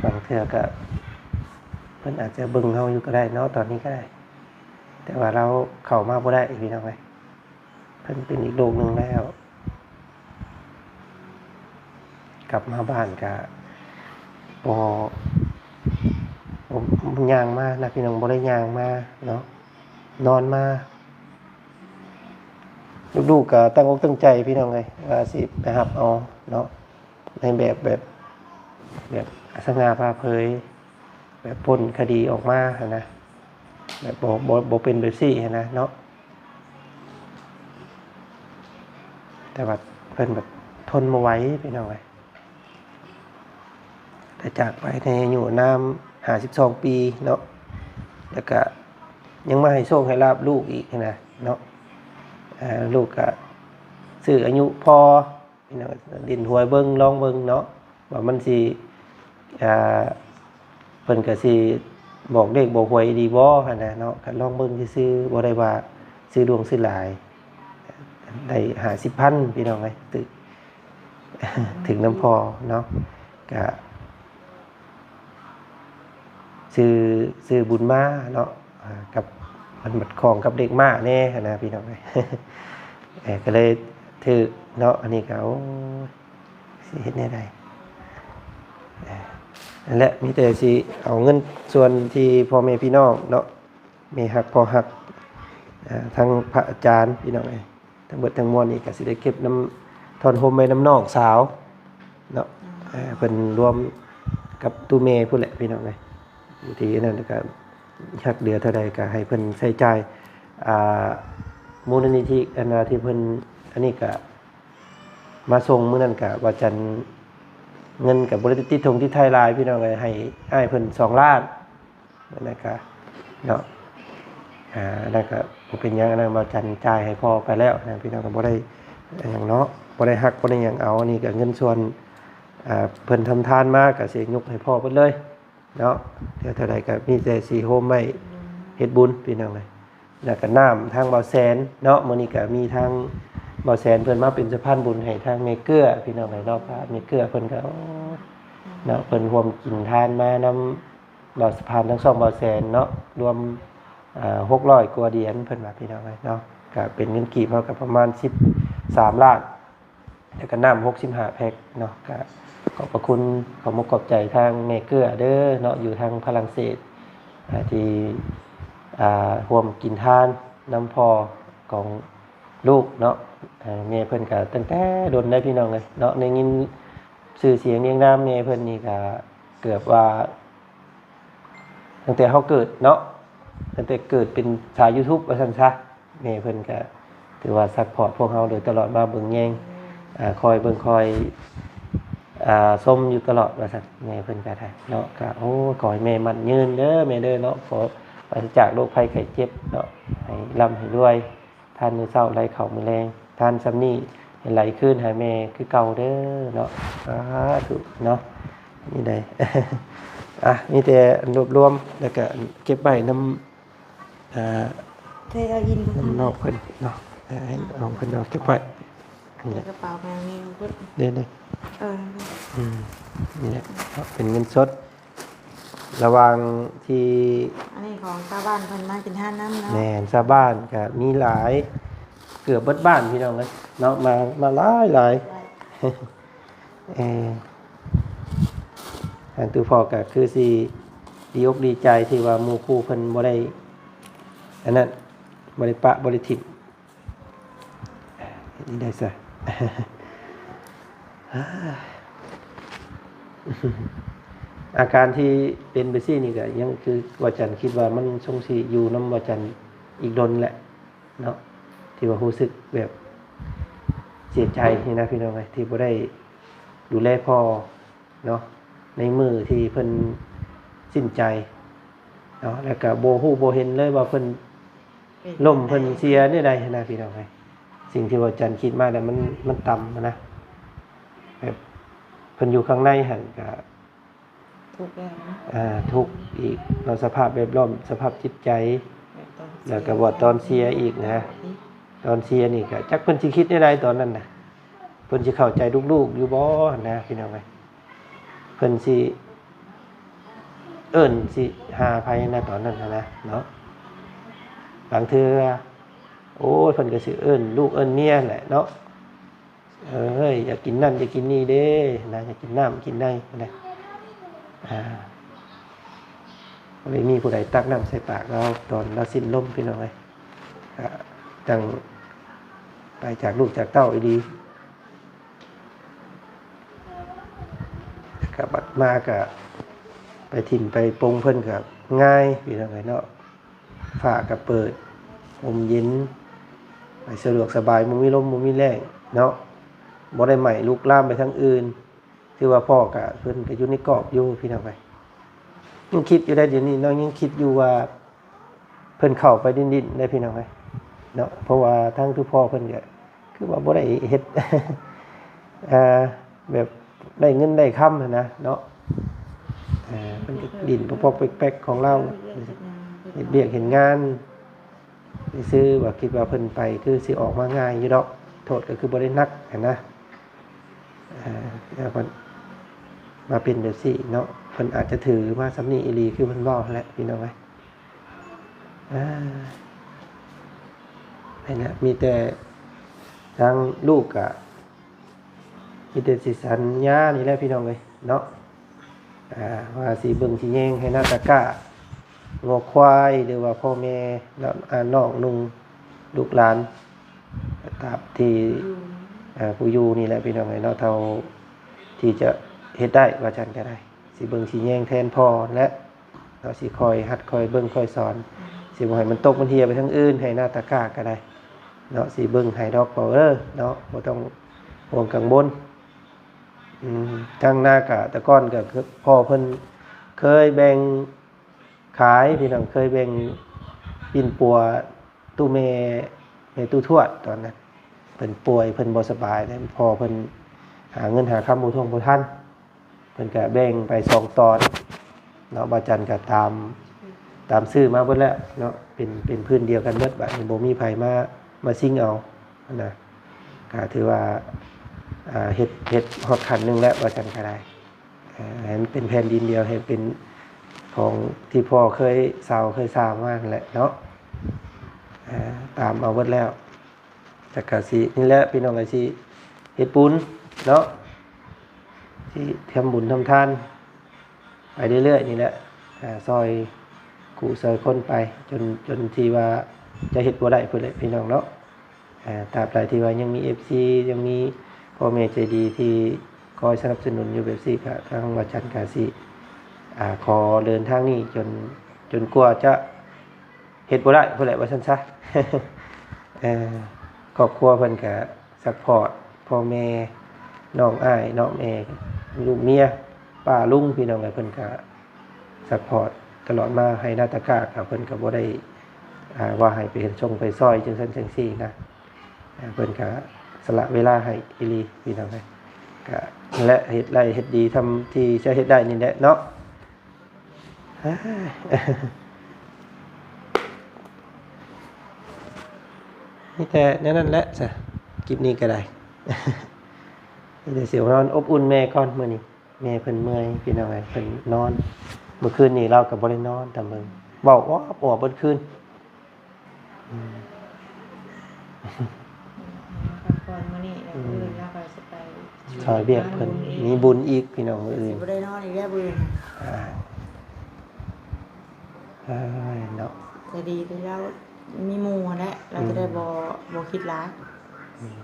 ບາງເທື່ອກໍເພິ່ນອາດຈະເບິ່ງເຮົາຢູ່ກໍໄດ້ເນາະ ຕອນນີ້ກໍໄດ້ ແຕ່ວ່າລາວເຂົ້າມາບໍ່ໄດ້ ພີ່ນ້ອງເອີຍ. ເພິ່ນເປັນອີກໂລກໜຶ່ງແລ້ວ. ກັບມາບ້ານກະບໍ່ ບໍ່ ບໍ່ຍ່າງມານະພີ່ນ້ອງ ບໍ່ໄດ້ຍ່າງມາເນາະ ນອນມາ. ລູກໆກະຕັ້ງອົກຕັ້ງໃຈພີ່ນ້ອງເອີຍ ວ່າຊິໄປຮັບເອົາເນາະ ໃນແບບ ແບບ ແບບສະຫງ່າຜ່າເຜີຍ ແບບພົ້ນຄະດີອອກມາຫັ້ນນະ ແບບບໍ່ ບໍ່ ບໍ່ເປັນແບບຊີ້ຫັ້ນນະເນາະ. ແຕ່ວ່າເພິ່ນແບບທົນບໍ່ໄຫວພີ່ນ້ອງເອີຍ ໄດ້ຈາກໄປໃນອາຍຸອານາມຫ້າສິບສອງປີເນາະ ແລ້ວກະຍັງມາໃຫ້ໂຊກໃຫ້ລາບລູກອີກຫັ້ນນະເນາະ. ເອີ ລູກກະຊື້ອາຍຸພໍ ພີ່ນ້ອງ ຫຼິ້ນຫວຍເບິ່ງ ລອງເບິ່ງເນາະ ວ່າມັນຊິ ອ່າ ເພິ່ນກໍຊິບອກເລກບອກຫວຍດີບໍ່ຫັ້ນນະເນາະ ກໍລອງເບິ່ງຊື່ໆ ບໍ່ໄດ້ວ່າຊື້ຫຼວງຊື້ຫຼາຍ ໄດ້ຫ້າສິບພັນ ພີ່ນ້ອງເອີຍ ຖືກ ຖືກນຳພໍ່ເນາະ ກະ ຊື່ ຊື່ບຸນມາເນາະ ອ່າ ກັບ ມັນບັດຂ້ອງກັບເລກມ້າແດ່ຫັ້ນນະ ພີ່ນ້ອງເອີຍ ເອີ ກໍເລີຍຖືກເນາະ. ອັນນີ້ກໍ ໂອ້ຍ ຊິເຮັດແນວໃດ ເອີ ນັ້ນແຫຼະ ມີແຕ່ຊິເອົາເງິນສ່ວນທີ່ພໍ່ແມ່ພີ່ນ້ອງເນາະ ແມ່ຮັກພໍ່ຮັກ ເອີ ທັງພະອາຈານ ພີ່ນ້ອງເອີຍ ທັງເບິດທັງມວນນີ້ກໍຊິໄດ້ເກັບນຳ ທ້ອນໂຮມໄວ້ນຳນ້ອງສາວເນາະ ເອີ ເພິ່ນລວມກັບຕູ້ແມ່ພຸ້ນແຫຼະ ພີ່ນ້ອງເອີຍ. ບາງທີອັນນັ້ນກໍຈັກເຫຼືອເທົ່າໃດກໍໃຫ້ເພິ່ນໃຊ້ຈ່າຍ ອ່າ ມູນນິທິ ອັນວ່າທີ່ເພິ່ນ ອັນນີ້ກໍມາສົ່ງມື້ນັ້ນກໍວ່າຈັ່ງ ເງິນກໍບໍ່ໄດ້ຕິດຖົງຕິດໄທຫຼາຍ ພີ່ນ້ອງເອີຍ ໃຫ້ອ້າຍເພິ່ນສອງລ້ານ ອັນນັ້ນກະເນາະ ອ່າ ອັນນັ້ນກະບໍ່ເປັນຫຍັງ ອັນນັ້ນບ່າວຈັນຈ່າຍໃຫ້ພໍ່ໄປແລ້ວນະ ພີ່ນ້ອງ ກໍບໍ່ໄດ້ຫຍັງເນາະ ບໍ່ໄດ້ຮັກບໍ່ໄດ້ຫຍັງເອົາ. ອັນນີ້ກະເງິນສ່ວນ ອ່າ ເພິ່ນທຳທານມາ ກະຊິຍົກໃຫ້ພໍ່ເບິດເລີຍເນາະ. ເທື່ອເທົ່າໃດກະມີແຕ່ຊິໂຮມໄວ້ເຮັດບຸນ ພີ່ນ້ອງເອີຍ. ແລ້ວກະນ້ຳທາງບ່າວແສນເນາະ ມື້ນີ້ກະມີທາງບ່າວແສນເພິ່ນມາເປັນສະພານບຸນໃຫ້ທາງແມ່ເກື້ອ ພີ່ນ້ອງເອີຍເນາະ. ແມ່ເກື້ອເພິ່ນກະ ໂອ້ ເນາະ ເພິ່ນຮ່ວມກິນທານມານຳ ບ່າວສະພານ ທັງຊ່ອງບ່າວແສນເນາະ ລວມ ເອີ ຫົກຮ້ອຍກວ່າຫຼຽນ ເພິ່ນວ່າ ພີ່ນ້ອງເອີຍເນາະ. ກະເປັນເງິນກີບເຮົາກະປະມານສິບສາມລ້ານ ແລ້ວກະນ້ຳຫົກສິບຫ້າແພັກເນາະ. ກະຂອບພະຄຸນ ຂອບມຸກຂອບໃຈທາງແມ່ເກື້ອເດີເນາະ ຢູ່ທາງຝຣັ່ງເສດ ອາ ທີ່ ອາ ຮ່ວມກິນທານນຳພໍ່ຂອງລູກເນາະ. ອາ ແມ່ເພິ່ນກະຕັ້ງແຕ່ດົນໄດ໋ ພີ່ນ້ອງເອີຍເນາະ ໄດ້ຍິນຊື່ສຽງລຽງນາມແມ່ເພິ່ນນີ້ກະເກືອບວ່າ ຕັ້ງແຕ່ເຮົາເກີດເນາະ ຕັ້ງແຕ່ເກີດເປັນສາຍຢູທູບວ່າຊັ້ນຊະ. ແມ່ເພິ່ນກະຖືວ່າຊັບພອດພວກເຮົາໂດຍຕະຫຼອດມາ ເບິ່ງແຍງ ອາ ຄອຍເບິ່ງຄອຍ ອາ ຊົມຢູ່ຕະຫຼອດວ່າຊັ້ນ ແມ່ເພິ່ນກະໄດ້ເນາະ. ກະ ໂອ້ ຂໍໃຫ້ແມ່ໝັ້ນຍືນເດີແມ່ເດີເນາະ ຂໍປາສະຈາກໂລກໄພໄຂ້ເຈັບເນາະ ໃຫ້ລ່ຳໃຫ້ລວຍ ທານມື້ເຊົ້າໄຫຼເຂົ້າມື້ແລງ ທານຊ່ຳນີ້ໃຫ້ໄຫຼຄືນຫາແມ່ຄືເກົ່າເດີເນາະ ສາທຸເນາະ. ນີ້ໄດ໋ ອາ ມີແຕ່ອັນລວບລວມ ແລ້ວກະເກັບໄວ້ນຳ ອາ ເທເອົາອີ່ນບໍ່ທັນ ນ້ອງເພິ່ນເນາະ ໃຫ້ນ້ອງເພິ່ນເອົາເກັບໄວ້ ໃນກະເປົາແມ່ນີ້ພຸ້ນ ເດ້ໆ ເອີ ອືມ ນີ້ແຫຼະເນາະ ເປັນເງິນສົດ ລະຫວ່າງທີ່ ອັນນີ້ຂອງຊາວບ້ານເພິ່ນມາກິນທານນຳເນາະ ແມ່ນ ຊາວບ້ານກະມີຫຼາຍ ເກືອບເບິດບ້ານ ພີ່ນ້ອງເອີຍເນາະ ມາ ມາຫຼາຍໆ ເອີ ທາງຕູ້ພໍ່ກໍຄືຊິດີອົກດີໃຈທີ່ວ່າໝູ່ຄູ່ເພິ່ນບໍ່ໄດ້ ອັນນັ້ນ ບໍ່ໄດ້ປະບໍ່ໄດ້ຖິ້ມ ເຮັດຈັ່ງໃດຊະ. ອາການທີ່ເປັນໄປຊີ້ນີ້ກໍຍັງຄືວ່າຈັນຄິດວ່າມັນຊົງຊິຢູ່ນຳວ່າຈັນອີກດົນແຫຼະເນາະ ທີ່ວ່າຮູ້ສຶກແບບເສຍໃຈນີ້ນະ ພີ່ນ້ອງເອີຍ ທີ່ບໍ່ໄດ້ດູແລພໍ່ ເນາະ ໃນມື້ທີ່ເພິ່ນສິ້ນໃຈເນາະ ແລ້ວກະບໍ່ຮູ້ບໍ່ເຫັນເລີຍວ່າເພິ່ນລົ້ມເພິ່ນເສຍແນວໃດຫັ້ນນະ ພີ່ນ້ອງເອີຍ. ສິ່ງທີ່ວ່າຈັນຄິດມາແລ້ວມັນ ມັນຕ່ຳຫັ້ນນະ ແບບເພິ່ນຢູ່ຂ້າງໃນຫັ້ນກະ ທຸກແລ້ວເນາະ ອ່າ ທຸກອີກເນາະ ສະພາບແວດລ້ອມ ສະພາບຈິດໃຈ ແລ້ວກໍບໍ່ຕອນເສຍອີກນະ ຕອນເສຍນີ້ກໍຈັກເພິ່ນຊິຄິດແນວໃດຕອນນັ້ນນະ ເພິ່ນຊິເຂົ້າໃຈລູກໆຢູ່ບໍ່ນະ ພີ່ນ້ອງເອີຍ ເພິ່ນຊິເອີ້ນຊິຫາໃຜນະ ຕອນນັ້ນນະເນາະ ບາງເທື່ອ ໂອ້ຍ ເພິ່ນກໍຊິເອີ້ນລູກເອີ້ນເມຍແຫຼະເນາະ ເອີຍ ຢາກກິນນັ້ນຢາກກິນນີ້ເດ້ນະ ຢາກກິນນ້ຳກິນໃນນະ ອ່າ ບໍ່ໄດ້ມີຜູ້ໃດຕັກນ້ຳໃສ່ປາກລາວຕອນລາວສິ້ນລົມ ພີ່ນ້ອງເອີຍ ກະຈັ່ງໄປຈາກລູກຈາກເຕົ້າອີ່ຫຼີ ກະບັດມາກະໄປຖິ້ມໄປປົງເພິ່ນກະງ່າຍ ພີ່ນ້ອງເອີຍເນາະ ຟ້າກະເປີດ ຮົ່ມເຢັນ ໄປສະດວກສະບາຍ ບໍ່ມີລົມບໍ່ມີແລ້ງເນາະ ບໍ່ໄດ້ໄໝ້ລຸກລາມໄປທາງອື່ນ ຖືວ່າພໍ່ກະ ເພິ່ນກະຢູ່ໃນກອບຢູ່ ພີ່ນ້ອງເອີຍ ຍັງຄິດຢູ່ໄດ໋ ດຽວນີ້ເນາະ ຍັງຄິດຢູ່ວ່າ ເພິ່ນເຂົ້າໄປດິ້ນໆ ໄດ້ພີ່ນ້ອງເອີຍເນາະ ເພາະວ່າທາງຄືພໍ່ເພິ່ນກະຄືວ່າບໍ່ໄດ້ເຮັດ ອ່າ ແບບໄດ້ເງິນໄດ້ຄຳຫັ້ນນະເນາະ ເອີ ເພິ່ນກໍດີ້ນປອກໆແປັກໆຂອງລາວ ເຮັດວຽກເຮັດງານຊື່ໆ ວ່າຄິດວ່າເພິ່ນໄປຄືຊິອອກມາງ່າຍຢູ່ດອກ ໂທດກໍຄືບໍ່ໄດ້ໜັກຫັ້ນນະ ເອີ ແລ້ວເພິ່ນມາເປັນແບບຊີ້ເນາະ ເພິ່ນອາດຈະຖືມາສ່ຳນີ້ອີ່ຫຼີ ຄືເພິ່ນເວົ້າຫັ້ນແຫຼະ ພີ່ນ້ອງເອີຍ ອ່າ ຫັ້ນແຫຼະ ມີແຕ່ທາງລູກກະ ມີແຕ່ຊິສັນຍານີ້ແຫຼະພີ່ນ້ອງເອີຍເນາະ ອ່າ ວ່າຊິເບິ່ງຊິແຍງໃຫ້ນາຕາກ້າ ງົວຄວາຍ ຫຼືວ່າພໍ່ແມ່ເນາະ ອ່າ ນ້ອງນຸ່ງ ລູກຫຼານ ຕາມທີ່ ອ່າ ຜູ້ຢູ່ນີ້ແຫຼະພີ່ນ້ອງເອີຍເນາະ ເທົ່າທີ່ຈະເຮັດໄດ້ ວ່າຊັ້ນກໍໄດ້ ຊິເບິ່ງຊິແຍງແທນພໍ່ຫັ້ນແຫຼະ ເນາະ ຊິຄອຍຮັດຄອຍເບິ່ງຄອຍສອນ ຊິບໍ່ໃຫ້ມັນຕົກມັນເຫ່ຍໄປທາງອື່ນ ໃຫ້ນາຕາກ້າກໍໄດ້ເນາະ ຊິເບິ່ງໃຫ້ດອກພໍ່ເອີຍເນາະ ບໍ່ຕ້ອງຫ່ວງກັງວົນ ອືມ ທາງນາກໍແຕ່ກ່ອນກໍຄືພໍ່ເພິ່ນເຄີຍແບ່ງຂາຍ ພີ່ນ້ອງ ເຄີຍແບ່ງປິ່ນປົວຕູ້ແມ່ ແມ່ຕູ້ທວດ ຕອນນັ້ນເພິ່ນປ່ວຍ ເພິ່ນບໍ່ສະບາຍ ແລ້ວພໍ່ເພິ່ນຫາເງິນຫາຄຳບໍ່ຖ້ວງບໍ່ທັນ ເພິ່ນກະແບ່ງໄປສອງຕອນເນາະ ບ່າວຈັນກະຕາມ ຕາມຊື້ມາເບິດແລ້ວເນາະ ເປັນ ເປັນພື້ນດຽວກັນເບິດ ບາດນີ້ບໍ່ມີໃຜມາ ມາຊິງເອົາຫັ້ນນະ ກະຖືວ່າ ອ່າ ເຮັດ ເຮັດຮອດຂັ້ນໜຶ່ງແລ້ວ ບ່າວຈັນກະໄດ້ ອ່າ ໃຫ້ມັນເປັນແຜ່ນດິນດຽວ ໃຫ້ເປັນຂອງທີ່ພໍ່ເຄີຍເຊົ່າເຄີຍສ້າງມາຫັ້ນແຫຼະເນາະ ອ່າ ຕາມເອົາເບິດແລ້ວ ຈັກກະຊິ ນີ້ແຫຼະພີ່ນ້ອງ ກະຊິເຮັດບຸນເນາະ ຊິທຳບຸນທຳທານໄປເລື້ອຍໆນີ້ແຫຼະ ອ່າ ຊ່ອຍຄູ່ຊ່ອຍຄົນໄປ ຈົນ ຈົນທີ່ວ່າຈະເຮັດບໍ່ໄດ້ພຸ້ນແຫຼະພີ່ນ້ອງເນາະ ອ່າ ຕາບໃດທີ່ວ່າຍັງມີເອັຟຊີ ຍັງມີພໍ່ແມ່ໃຈດີທີ່ຄອຍສະໜັບສະໜູນຢູ່ແບບຊີ້ ກະທາງບ່າວຈັນກະຊິ ອ່າ ຂໍເດີນທາງນີ້ຈົນ ຈົນກວ່າຈະ ເຮັດບໍ່ໄດ້ພຸ້ນແຫຼະ ວ່າຊັ້ນຊະ ເອີ ຄອບຄົວເພິ່ນກະຊັບພອດ ພໍ່ແມ່ ນ້ອງອ້າຍ ນ້ອງແມ່ ລູກເມຍ ປ້າລຸງ ພີ່ນ້ອງເອີຍ ເພິ່ນກະຊັບພອດຕະຫຼອດມາ ໃຫ້ນາຕາກ້າ ກະເພິ່ນກະບໍ່ໄດ້ ອ່າ ວ່າໃຫ້ໄປເຮັດຊົງໄປຊ່ອຍ ຈັ່ງຊັ້ນຈັ່ງຊີ້ນະ ເພິ່ນກະສະຫຼະເວລາໃຫ້ອີ່ຫຼີ ພີ່ນ້ອງເອີຍ ກະ ແລະ ເຮັດໄດ້ເຮັດດີ ທຳທີ່ຈະເຮັດໄດ້ນີ້ແຫຼະເນາະ. ມີແຕ່ແນວນັ້ນແຫຼະຊະ ຄລິບນີ້ກໍໄດ້ ມີແຕ່ຊິນອນອົບອຸ່ນແມ່ກ່ອນມື້ນີ້ ແມ່ເພິ່ນເມື່ອຍ ພີ່ນ້ອງເອີຍ ເພິ່ນນອນ ມື້ຄືນນີ້ລາວກໍບໍ່ໄດ້ນອນ ຕາມເບິ່ງ ເວົ້າອອບໆເບິດຄືນ. ອືມ ພັກຜ່ອນມື້ນີ້ ແລ້ວມື້ອື່ນລາວກໍຊິໄປຊ່ອຍວຽກເພິ່ນ ມີບຸນອີກພີ່ນ້ອງ ມື້ອື່ນຊິບໍ່ໄດ້ນອນອີກແລ້ວມື້ອື່ນ ອ່າ ເອີຍເນາະ ແຕ່ດີທີ່ລາວມີໝູ່ຫັ້ນແຫຼະ ລາວຈະໄດ້ ອືມ ບໍ່ ບໍ່ຄິດຫຼາຍ ອືມ.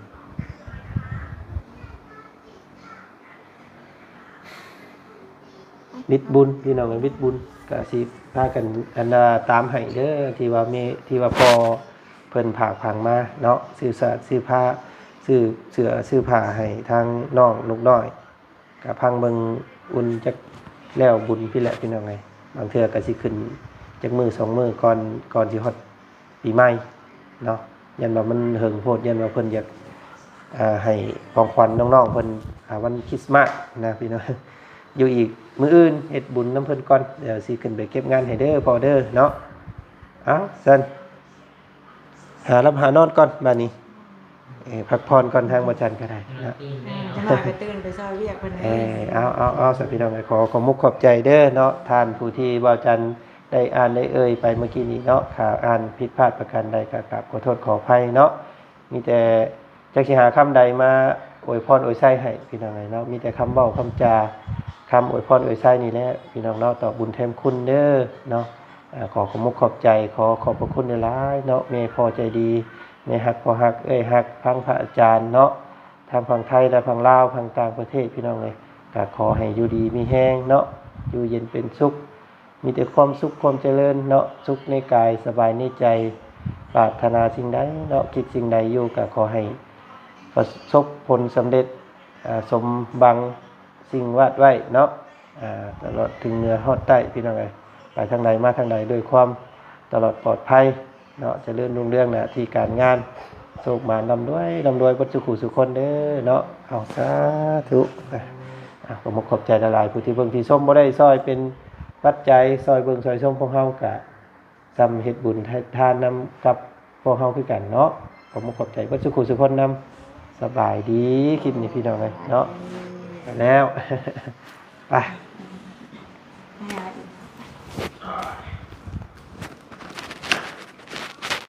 ມິດບຸນ ພີ່ນ້ອງເອີຍ ມິດບຸນ ກະຊິພາກັນ ອັນນ່າ ຕາມໃຫ້ເດີ ທີ່ວ່າແມ່ ທີ່ວ່າພໍ່ເພິ່ນຝາກຝັງມາເນາະ ຊື້ສາດ ຊື້ຜ້າ ຊື້ເສື້ອ ຊື້ຜ້າໃຫ້ທາງນ້ອງນົກນ້ອຍ ກະພັງເບິ່ງອຸ່ນຈັກແລ້ວບຸນພີ້ແຫຼະ ພີ່ນ້ອງເອີຍ ບາງເທື່ອກະຊິຂຶ້ນຈັກມື້ສອງມື້ກ່ອນ ກ່ອນຊິຮອດ ປີໃໝ່ເນາະ ຢ້ານວ່າມັນເຫິງໂພດ ຢ້ານວ່າເພິ່ນຢາກ ອ່າ ໃຫ້ຂອງຂວັນນ້ອງໆເພິ່ນ ອ່າ ວັນຄຣິສມາດນະພີ່ນ້ອງ ຢູ່ອີກມື້ອື່ນ ເຮັດບຸນນຳເພິ່ນກ່ອນ ດຽວຊິຂຶ້ນໄປເກັບງານໃຫ້ເດີພໍ່ເດີເນາະ. ເອົາຊັ້ນ ຫາຫຼັບຫານອນກ່ອນບາດນີ້ ເອີ ພັກຜ່ອນກ່ອນ ທາງບໍ່ຈັນກໍໄດ້ເນາະ. ອືມ ຈັກໜ້ອຍກໍຕື່ນໄປຊ່ອຍວຽກເພິ່ນ. ເອີ ເອົາ ເອົາ ເອົາ ຊະພີ່ນ້ອງເອີຍ ຂໍ ຂໍມຸກຂອບໃຈເດີເນາະ ທ່ານຜູ້ທີ່ບໍ່ຈັນໄດ້ອ່ານໄດ້ເອີ່ຍໄປເມື່ອກີ້ນີ້ເນາະ. ຖ້າອ່ານຜິດພາດປະການໃດກໍກາບຂໍໂທດຂໍອະໄພເນາະ. ມີແຕ່ຈັກຊິຫາຄຳໃດມາອວຍພອນອວຍໄຊໃຫ້ພີ່ນ້ອງເອີຍເນາະ. ມີແຕ່ຄຳເວົ້າຄຳຈາ ຄຳອວຍພອນອວຍໄຊນີ້ແຫຼະພີ່ນ້ອງເນາະ ຕອບບຸນແທນຄຸນເດີເນາະ. ອາ ຂໍຂອບມຸກຂອບໃຈ ຂໍຂອບພະຄຸນຫຼາຍໆເນາະ ແມ່ພໍ່ໃຈດີ ແມ່ຮັກພໍ່ຮັກ ເອື້ອຍຮັກ ທັງພະອາຈານເນາະ ທັງຝັ່ງໄທ ແລະ ຝັ່ງລາວ ຝັ່ງຕ່າງປະເທດ ພີ່ນ້ອງເອີຍ ກໍຂໍໃຫ້ຢູ່ດີມີແຮງເນາະ ຢູ່ເຢັນເປັນສຸກ ມີແຕ່ຄວາມສຸກຄວາມຈະເລີນເນາະ ສຸກໃນກາຍ ສະບາຍໃນໃຈ ປາດຖະໜາສິ່ງໃດເນາະ ຄິດສິ່ງໃດຢູ່ ກໍຂໍໃຫ້ປະສົບຜົນສຳເລັດ ອາ ສົມຫວັງສິ່ງວາດໄວ້ເນາະ ອາ ຕະຫຼອດເຖິງເໜືອຮອດໃຕ້ ພີ່ນ້ອງເອີຍ ໄປທາງໃດມາທາງໃດດ້ວຍຄວາມຕະຫຼອດປອດໄພເນາະ ຈະເລີນຮຸ່ງເຮືອງໜ້າທີ່ການງານ ໂຊກໝານ ລ່ຳລວຍ ລ່ຳລວຍເບິດສູ່ຄູ່ສູ່ຄົນເດີເນາະ. ເອົາ ສາທຸ ອາ ຂໍຂອບໃຈຫຼາຍໆ ຜູ້ທີ່ເບິ່ງທີ່ຊົມ ບໍ່ໄດ້ຊ່ອຍເປັນປັດໄຈ ຊ່ອຍເບິ່ງຊ່ອຍຊົມພວກເຮົາ ກະສ່ຳເຮັດບຸນເຮັດທານນຳກັບພວກເຮົາຄືກັນເນາະ. ຂໍຂອບໃຈເບິດສູ່ຄູ່ສູ່ຄົນນຳ. ສະບາຍດີ ຄລິບນີ້ພີ່ນ້ອງເອີຍເນາະ ໄປແລ້ວ ໄປ ໄປຫາ